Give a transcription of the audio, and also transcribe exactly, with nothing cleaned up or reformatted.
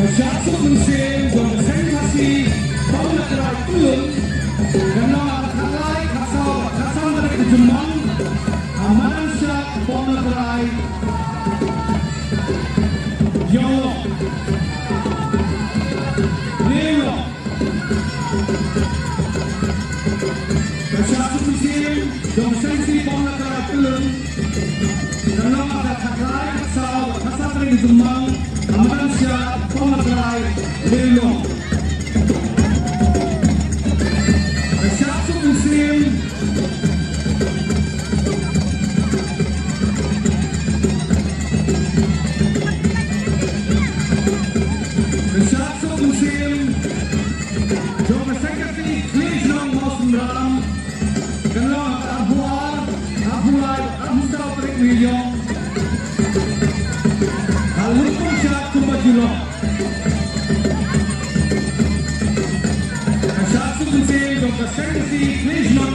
Ka shah suk mynsiem jong ka seng Khasi Pom Natrai Pyllun, ka nong ka khatlai, khatsaw, khatsan tarik u Jymmang, ha madan Shad Pom Natrai Ïewlong. Ïewlong. Ka shah suk mynsiem jong ka seng Khasi Pom Natrai Pyllun, ka nong ka khatlai, khatsaw, khatsan tarik u Jymmang, ha madan Shad Pom Natrai Ïewlong. Ka shah suk mynsiem Ka shah suk mynsiem jong ka seng Khasi Khlieh Shnong Mawsynram, ka long ha ka arphew ar, arphew lai, arphew saw tarik u Ïaïong, ha Lympung Shad kumba ju long. Ka shah suk mynsiem jong ka seng Khasi Khlieh Shnong